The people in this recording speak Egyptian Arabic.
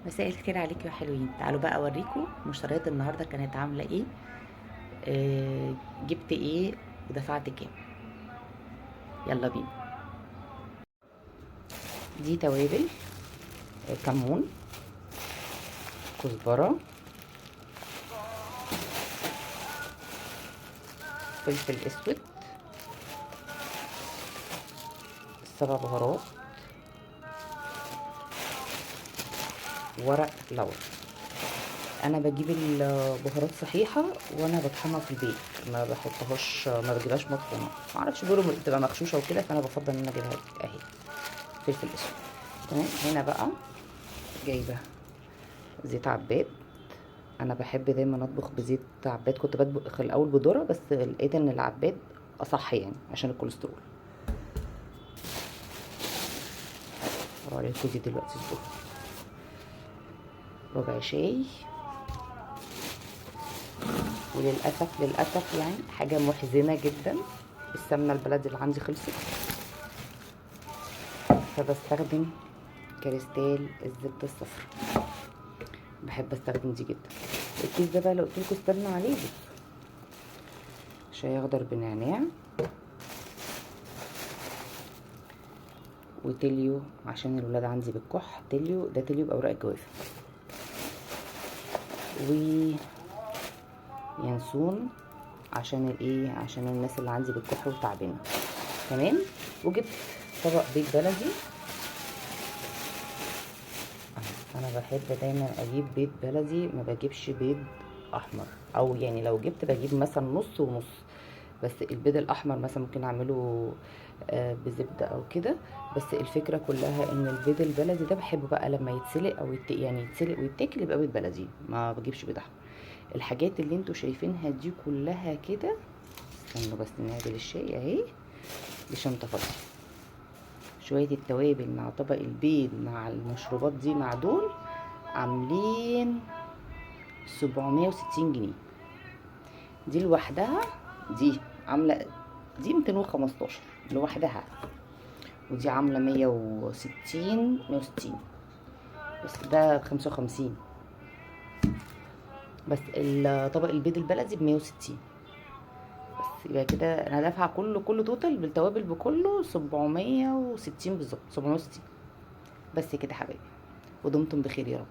مساء الخير عليكم يا حلوين. تعالوا بقى اوريكم مشتريات النهارده كانت عامله ايه. جبت ايه ودفعت كام. يلا بينا. دي توابل، كمون، كزبره، فلفل اسود، 7 بهارات، ورق لورا. انا بجيب البهارات صحيحه وانا بطحنها في البيت، ما بحطهاش، ما بجيبهاش مطحونه، ما اعرفش بيقولوا بتبقى مغشوشه وكده، فانا بفضل ان انا اجيبها اهي. فلفل اسود، تمام. هنا بقى جايبه زيت عباد. انا بحب دايما اطبخ بزيت عباد، كنت بطبخ الاول بذره بس لقيت ان العباد اصح يعني عشان الكوليسترول. هوريكم دي دلوقتي. اصبروا. ربع شاي. وللاسف للاسف يعني حاجة محزنه جدا، السمنة البلدي اللي عندي خلصت، فبستخدم كريستال الزبدة الصفراء، بحب استخدم دي جدا. الكيس ده بقى لو قلت لكم استنوا عليه، بصوا شاي اخضر بنعناع وتليو عشان الولاد عندي بالكح، تليو ده تليو باوراق الجوافه، و ينسون عشان الايه، عشان الناس اللي عندي بالكح وتعبانه، تمام. وجبت طبق بيض بلدي. انا بحب دايما اجيب بيض بلدي، ما بجيبش بيض احمر، او يعني لو جبت بجيب مثلا نص ونص، بس البيض الاحمر مثلا ممكن اعمله بزبده او كده، بس الفكرة كلها ان البيض البلدي ده بحبه بقى لما يتسلق او يعني يتسلق ويتاكل يبقى بيض بلدي، ما بجيبش بيض احمر. الحاجات اللي انتوا شايفينها دي كلها كده، استنوا بس نعدل الشاي اهي، دي شنطه فاضية، شوية التوابل مع طبق البيض مع المشروبات دي مع دول عاملين 760 جنيه. دي لوحدها دي عامله دي 215 لوحدها، ودي عامله 160، 160، بس ده 55، بس الطبق البيض البلدي بمية وستين بس. يبقى كده انا دافعه كله توتال بالتوابل بكله 760 بالظبط، 760 بس كده حبايبي. ودمتم بخير يا رب.